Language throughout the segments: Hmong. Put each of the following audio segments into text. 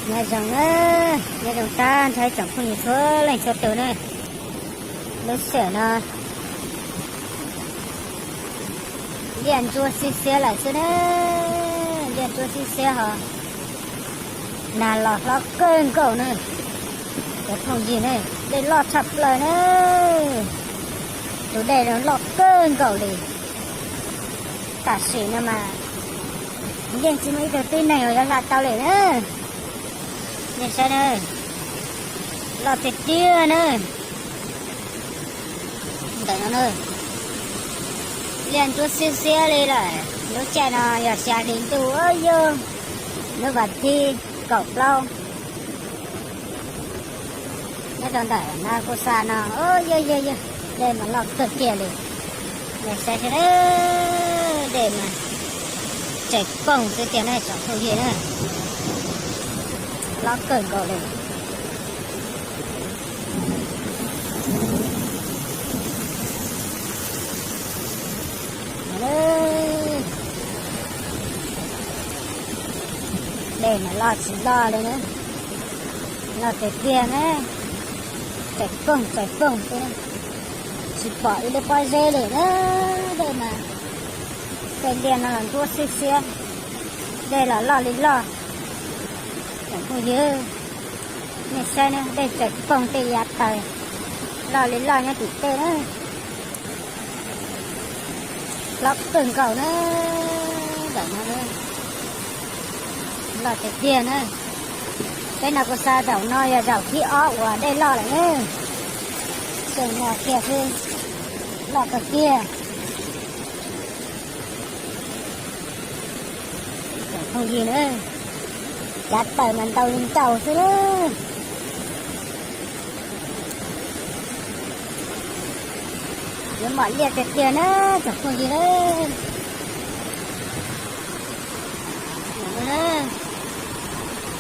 Nyob zoo na, nyob zoo tag nrho tsoom phooj ywg txhua leej txhua tus na. Lub sij hawm no liaj ntsuab xiab xiab lawm xwb na, liaj ntsuab xiab xiab ho nag los hlob kawg nkaus na. Cov phooj ywg na, dej loj tshaj plaws na, tus dej no loj kawg nkaus li. Tam sim no mas yeej tsis muaj ib tug tib neeg uas yuav hla tau li na. Nej saib na, loj tiag tiag na. Ntawm no na, liaj ntsuab xiab xiab li lawm. Lub caij no yog xya hli ntuj, yog lub vas thib kaum plaub. Nyob rau ntawm no kuj xa no, yog yog yog, dej mas loj kawg kiag li. Nej saib seb, dej mas tsaws poog xwb tiag na tsoom phooj ywg na, loj kawg nkaus li. Dej mas loj tsis loj li na, loj tiag tiag na, tsaws poog tsaws poog xwb, tsis pom ib lub pob zeb li na. Dej mas, tej liaj no los ntsuab xiab xiab, dej los loj li loj. Tsoom phooj ywg, nej saib na, dej tsaws poog tej yav taws loj li loj nyob tim tej na. Loj kawg nkaus na, zaum no loj tiag tiag na. Peb no kuv xa zaum no yog zaum thib ob uas dej loj lawm na. Xyoo no kiag xwb, loj kawg kiag. Tsoom phooj ywg na, cav taws mas ntau li ntau xwb na. Yuav mom liaj tiag tiag na tsoom phooj ywg na.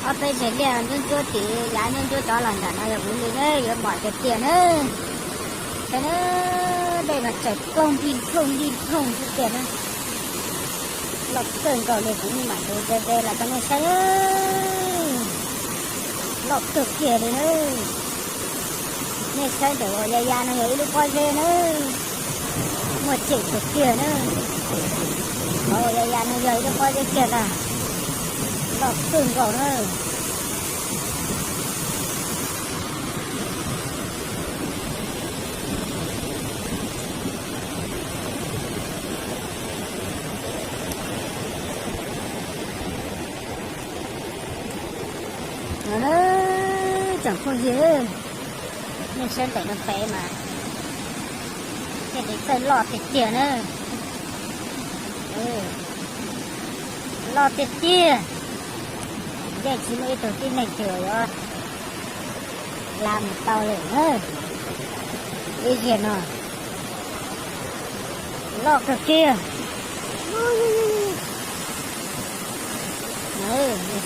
Ob peb zeg liaj ntsuab ntsuab tim yav ntsuab ntsuab rov los nram no yog kuv li na, yuav mom tiag tiag na. Saib na, dej mas tsaws poog nplig ploog nplig ploog xwb tiag na. Loj kawg nkaus li, kuv mam tus ze ze los rau nej saib. Loj kawg kiag li na. Nej saib ntawm uas ya ya no yog ib lub pob zeb na. Muaj ceem kawg kiag na. Qhov uas ya ya no yog ib lub pob zeb kiag ntag. Loj kawg nkaus na. Tsoom phooj ywg, nej saib ntawm no pem mas thiaj li txawj loj tiag tiag na. Loj tiag tiag. Yeej tsis muaj ib tug tib neeg twg yuav hla mus tau li na. Ib zeg no loj kawg kiag.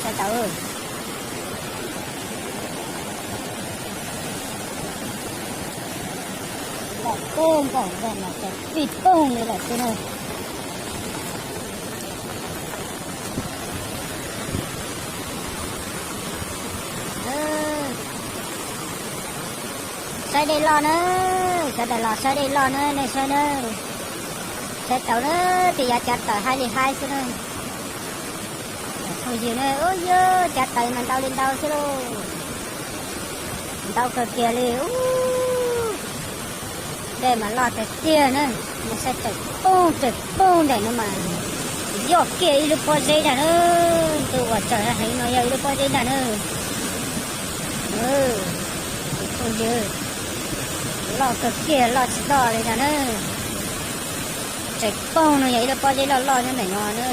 Saib tau, loj kawg nkaus, pib poog li lawm xwb na. Saib dej loj na, sawv daws los saib dej loj na, nej saib na. Saib tau na, tej yav cav taws haib li haib xwb na. Phooj ywg na, ub yog cav taws mas ntau li ntau xwb lauj. Ntau kawg kiag li ub. Dej mas loj tiag tiag na. Saib tsaws poog tsaws poog ntawm no mas yog kiag ib lub pob zeb ntag na. Tus uas tsaws heev no yog ib lub pob zeb ntag na. Phooj ywg, loj kawg kiag, loj tsis loj li ntag na. Tsaws poog no yog ib lub pob zeb loj loj nyob ntawm no na.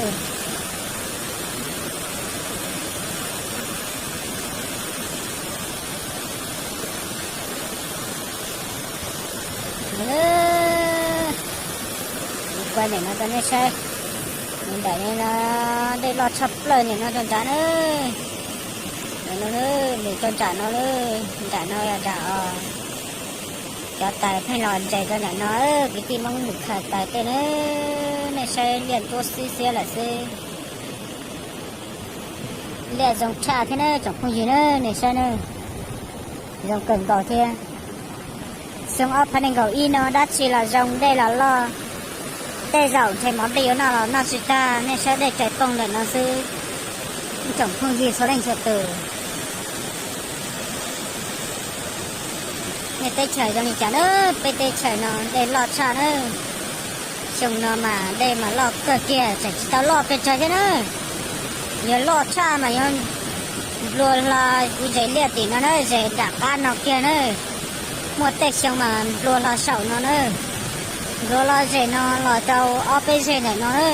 Kuv quay ntawm no rau nej saib. Ntawm no dej loj tshaj plaws ntawm no rau nram na. Ntawm no, mus rau nram no, nram no yog nram os. Cov taws pheej los nres rau nram no, kwv tij Hmoob mus khaws taws tej na. Nej saib liaj ntsuab xiab xiab lawm xwb. Dej zoo tshaj thiab na tsoom phooj ywg na, nej saib na, zoo kawg nkaus thiab. Xyoo ob phav nees nkaum ib no dab tsi los zoo, dej los loj, tej zaum ntshe mov dej yuav noj los noj tsis tag, nej saib dej tsaws poog ntawm no xwb. Tsoom phooj ywg txhua leej txhua tus, nej teb chaws zoo li cas na? Peb teb chaws no dej loj tshaj na. Xyoo no mas dej mas loj kawg kiag, tseem tsis tau loj pes tsawg thiab na. Yog loj tshaj mas yuav nplua hlo kuv zes liaj tim no na, zes nram qab no kiag na. Muaj tej xyoo mas nplua hlo saum no na, nplua hlo zes no los rau ob peb zeg ntawm no na.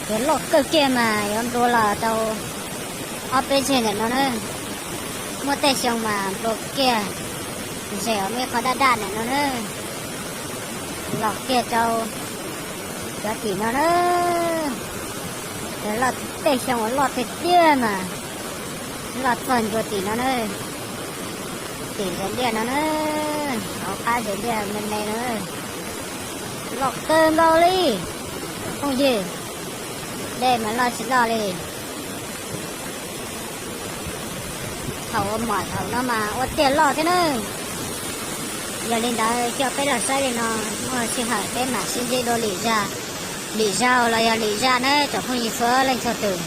Yuav loj kawg kiag mas yuav nplua los rau ob peb zeg ntawm no na. Muaj tej xyoo mas nplua kiag, zes uas muaj ib qho daj daj ntawm no na, los kiag rau cov tim no na. Yog loj, tej xyoo uas loj tiag tiag mas loj txog ncua tim no na, tim zes liaj no na, hauv qab zes liaj me me no, loj kawg nkaus li. Phooj ywg, dej mas loj tsis loj li. Thaum ua mom thaum no mas ua tiag loj thiab na. Yog li ntawd coj peb los saib li no, muaj sij hawm peb mam sib ntsib dua lwm zag, lwm zaug los yog lwm zaj na tsoom phooj ywg txhua leej txhua tus.